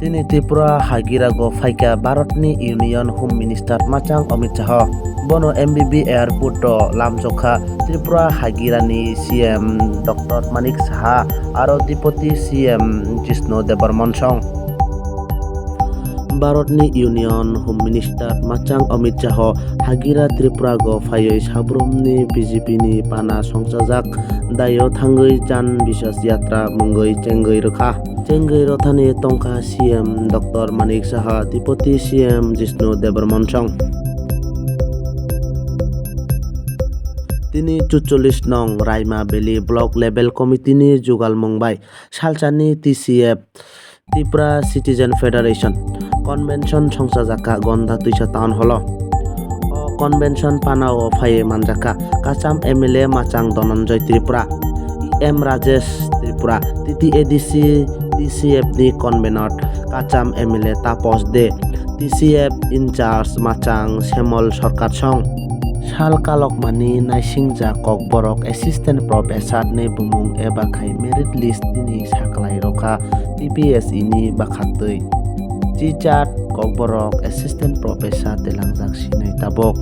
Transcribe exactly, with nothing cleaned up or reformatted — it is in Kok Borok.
Chini Tripura Hagira go phaikha Bharatni Union Home Minister Machang Amit Shah. Bono M B B Airport o lamchokha Tripura Hagira ni C M Doctor Manik Saha aro Deputy C M Jishnu Debbarma song. Bharatni Union Home Minister Machang Amit Shah Hagira Tripura go phaiwi sabrumni B J P ni pana songchajak daio thangwi Jan Biswas Yatra mungwi chengwi rwkha. Chengwi rwthani tongkha C M Doctor Manik Saha, Deputy C M Jishnu Debbarma song. Tini chuchollis nong Raima Valley Block Level Committee ni jugalmung bai salsani T C F, Tripura Citizen Federation Convention songchajakha Gonda Twisa Town Hall o. O convention pana o phaiwi manjakha Kacham M L A Machang Dhananjay Tripura, E M Rajesh Tripura, T T A D C, T C F ni convener Kacham M L A Tapas De, T C F in charge Machang Semol Sarkar song. Sal kalokmani naisingjak Kokborok Assistant Professor ni bumung eba khai merit list tini saklai rokha T P S E ni bakhaktwi. Chichad Kokborok Assistant Professor telangjak sinai tabok.